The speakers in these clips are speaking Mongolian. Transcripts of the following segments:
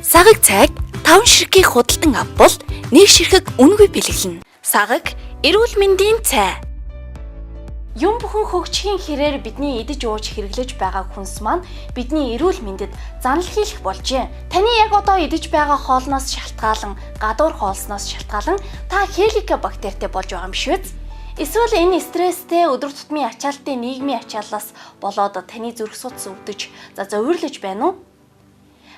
Сагаг цайг 5 ширхгийг худалдан авбал нэг ширхэг үнэгүй бэлэглэнэ. Сагаг эрүүл мэндийн цай. Юм бүхэн хөгжихийн хэрээр бидний идэж ууж хэрэглэж байгаа хүнс маань бидний эрүүл мэндэд занал хийх болжээ. Таны яг одоо идэж байгаа хоолноос шалтгаалan, гадуур хоолсноос шалтгаалan та хеликобактертэй болж байгаа юм шүү дээ. Эсвэл энэ стресстэй өдөр тутмын ачаалтын нийгмийн ачааллаас болоод таны зүрх судас өвдөж, за зовирлож байна уу?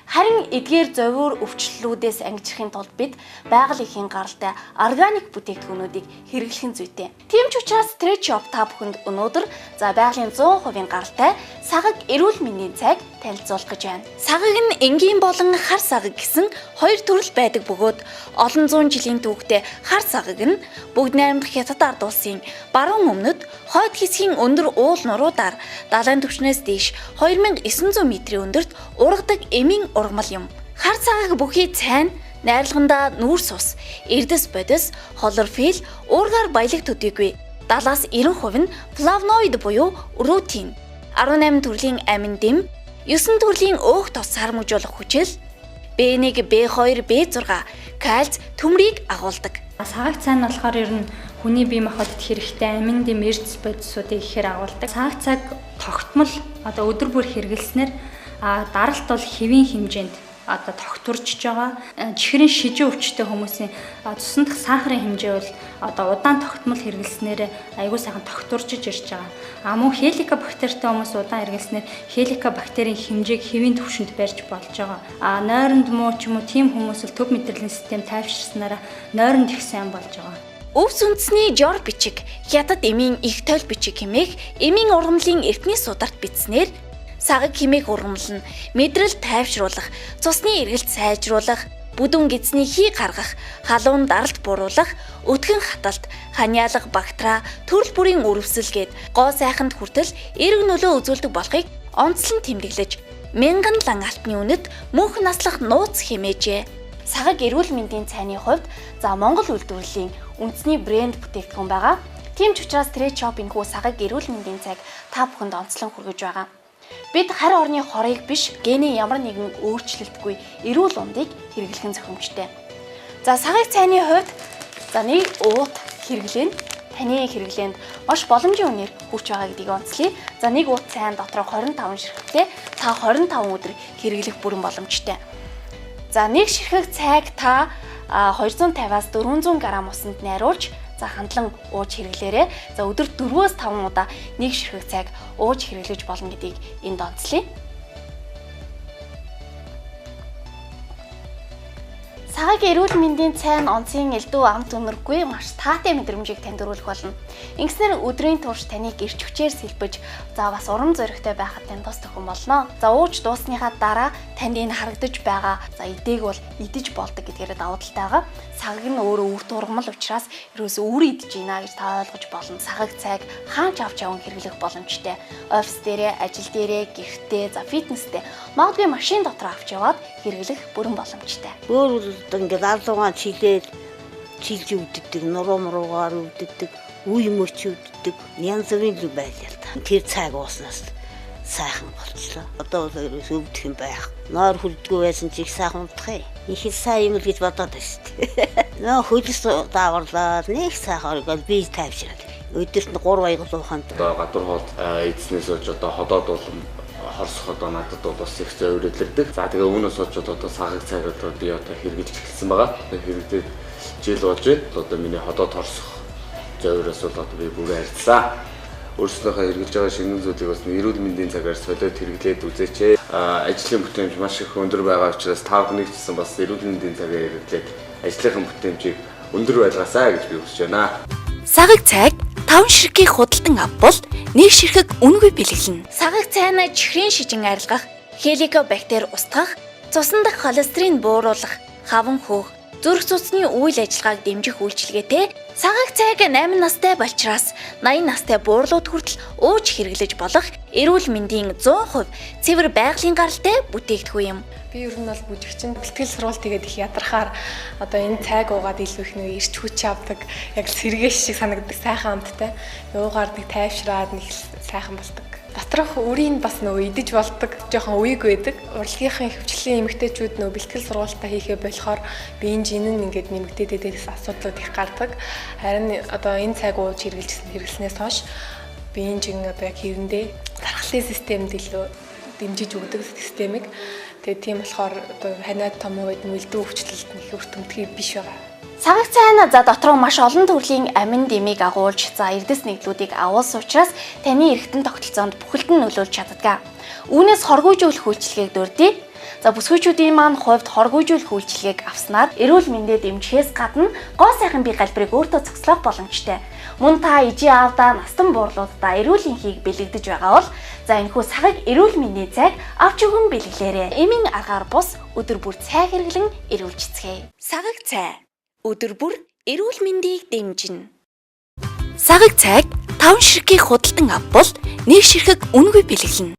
Харин эдгээр зовиур өвчлөлүүдээс ангижрахын тулд бид байгаль эхийн гаралтай органик бүтээгдэхүүнүүдийг хэрэглэх нь зүйтэй. Тийм ч учраас Stretch Shop та бүхэнд өнөөдөр за байгалийн 100% гаралтай сагаг эрүүл мэндийн цайг танилцуулах гэж байна. Сагаг нь энгийн болон хар сагаг гэсэн хоёр төрөл байдаг бөгөөд олон зуун жилийн түүхтэй хар сагаг нь бүгд найрамдах Хятад ард улсын баруун өмнөд хойд хэсгийн өндөр уул нуруудаар далайн түвшнээс дээш 2900 метрийн өндөрт ургадаг эмийн ургамал юм. Хар цагааг бүхий цайн найрлагандаа нүүрс ус, эрдэс бодис, хлорофилл, уургаар баялаг төдийгүй. 70-аас 90% нь флавоноид буюу рутин, 18 төрлийн амин дэм, 9 төрлийн өөх тос сармөгжүүлэх хүчил, B1, B2, B6, кальц, төмрийг агуулдаг. Сагаг цай нь болохоор ер нь хүний бие махбодод хэрэгтэй амин дэм, эрдэс бодисуудыг ихээр агуулдаг. Сагаг цайг тогтмол одоо өдөр бүр хэрэглэснээр даралт бол хэвийн хэмжээнд одоо тогтворжж байгаа. Чихрийн шижин өвчтэй хүмүүсийн цусан дах сахарын хэмжээ бол одоо удаан тогтмол хэрэглэснээр аягүй сайхан тогтворжиж ирж байгаа. А мөн хеликобактертай хүмүүс удаан хэрэглэснээр хеликобактерийн хэмжээг хэвийн түвшинд барьж болж байгаа. А нойронд муу ч юм уу тийм хүмүүс бол төв мэдрэлийн систем тайвширснараа нойронд их сайн болж байгаа. Өвс үндэсний жор бичиг, Хятад эмийн их тойл бичиг хэмээх эмийн ургамлын эртний сударт бичснээр сагаг хэмээх ургамал нь мэдрэл тайвшруулах, цусны эргэлт сайжруулах, бүдүүн гэдэсний хий гаргах, халуун даралт бууруулах, өтгөн хаталт, ханиалга, бактра, төрөл бүрийн үрвсэл гээд гоо сайханд хүртэл эерэг нөлөө үзүүлдэг болохыг онцлон тэмдэглэж мянган лан алтны үнэт мөнх наслах нууц хэмээжээ. Сагаг эрүүл мэндийн цайны хувьд за Монгол үйлдвэрлэлийн үндэсний брэнд бүтээгдэхүүн байгаа. Тийм ч учраас Stretch Shop энэхүү сагаг эрүүл мэндийн цайг та бүхэнд онцлон хүргэж байгаа. Бид харь орны хорыг биш, генийн ямар нэгэн өөрчлөлтгүй эрүүл ундыг хэрэглэх нь зохимжтой. За сагыг цайны хувьд за нэг уут хэрэглэн таны хэрэглээнд маш боломжийн үнээр хүрч байгаа гэдгийг онцлоё. За нэг уут сайн дотор 25 ширхэгтэй та 25 өдөр хэрэглэх бүрэн боломжтой. За нэг ширхэг цайг та 250-аас 400 г усанд найруулж за хандлан ууж хэрэглээрэй. За өдөрт 4-5 удаа нэг ширхэг цайг ууж хэрэглэж болно гэдгийг энд онцлоё. Сагаг эрүүл мэндийн цай нь онцгийн элдв амт үнэргүй маш таатай мэдрэмжийг танд өрүүлэх болно. Ингэснээр өдрийн турш таныг эрч хүчээр сэлбэж, за бас урам зоригтой байхад танд тус төхөн болно. За ууж дуусныхаа дараа танд энэ харагдаж байгаа за идээг бол идэж болдог гэдгээрээ давуу талтай байгаа. Сагаг нь өөрөө үр тургамал учраас ерөөсөө өөрөө идэж гинэ гэж та ойлгож болно. Сагаг цайг хаан ч авч яван хэрэглэх боломжтой. Офис дээрээ, ажил дээрээ, гэртээ, за фитнестэй магадгүй машин дотор авч яваад хэрэглэх бүрэн боломжтой. Өөр ингээд алуугаан чилээл чилж өвддөг, нуруу муруугаар өвддөг, үе мөч өвддөг, янз бүрийн л байлаа л та. Тэр цайг ууснаас сайхан болчлоо. Одоо бол ерөөс өвдөх юм байх. Нойр хүлдэггүй байсан чи их сайхан унтах юм. Их сайн юм л гэж бодоод байна шүү дээ. Нөө хөлс дааварлаа, нэг сайхан оргол би тайвшрал. Өдөрт нь 3 аягал ууханд. Одоо гадуур хоол эзнээс болж одоо ходоод болон хорсох одоо надад бол бас их зовирлэрдэг. За тэгээ үүнээс болж одоо сагаг цайг одоо би одоо хэрэгжилж эхэлсэн байгаа. Хэрэглээд жил болж байна. Одоо миний ходоод хорсох зовироос бол одоо би бүрэн арилсан. Өөрснийхөө хэрэглэж байгаа шингэн зүйлийг бас эрүүл мэндийн цагаар солиод хэрэглээд үзээч. Ажлын бүтээмж маш их өндөр байгаа учраас та бүхнийг ч гэсэн бас эрүүл мэндийн цагаар хэрэглээд ажлынхаа бүтээмжийг өндөр байлгаасаа гэж би хүсэж байна. Сагаг цайг 5 ширхгийг худалдан авбал нэг ширхэг үнэгүй бэлэглэнэ. Сагаг цайнаа чихрийн шижин арилгах, хеликобактер устгах, цусан дах холестерин бууруулах, хаван хөөх, зүрх судасны үйл ажиллагааг дэмжих үйлчилгээтэй сагаг цайг 8 настай балчраас 80 настай буурлууд хүртэл ууж хэрэглэж болох эрүүл мэндийн 100% цэвэр байгалийн гаралтай бүтээгдэхүүн юм. Би ер нь бол бүжигчин бэлтгэл сургалт хийгээд их ядрахаар одоо энэ цайг уугаад илүү их нэг эрч хүч авдаг, яг сэргээш шиг санагддаг сайхан амттай. Уугаар нэг тайвшраад нэг сайхан болдог. Доторх үрийг бас нөгөө идэж болдог, жоохон үеиг байдаг. Урлагийнхын хөвчлийн эмэгтэйчүүд нөгөө бэлтгэл сургуультаа хийхээ болохоор биеийн жин нь ингээд нэмэгдээд идэх асуудлууд их гардаг. Харин одоо энэ цайг ууж хэрэгжилсэн хэрэглэснээс хойш биеийн жин одоо яг хэвэндээ тархлын системд илүү дэмжиж өгдөг системийг. Тэгээ тийм болохоор одоо ханиад том үед мэлдүү өвчлөлт нь их өртөмтгий биш байгаа. Цагаг цай нь за дотроо маш олон төрлийн амин дэмийг агуулж за эрдэс нэгдлүүдийг агуулсан учраас таны эргэтэн тогтолцоонд бүхэлд нь нөлөөлж чаддаг. Үүнээс хоргуйжуулах үйлчилгээг дурдъя. За бүсгүйчүүдийн маань хувьд хоргуйжуулах үйлчилгээг авснаар эрүүл мэндээ дэмжихээс гадна гоо сайхан бие галбирыг өөртөө зогслох боломжтой. Мөн та ижи аавдаа настан буурлуудаа эрүүл энхийг бэлэгдэж байгаа бол за энэхүү сагаг эрүүл мэндийн цайг авч өгөн бэлэглээрэй. Эмийн аргаар бус өдөр бүр цай хэрэглэн эрүүлжицгээе. Сагаг цай өдөр бүр эрүүл мэндийг дэмжинэ. Сагаг цайг 5 ширхгийг худалдан авбал 1 ширхэг үнэгүй бэлэглэнэ.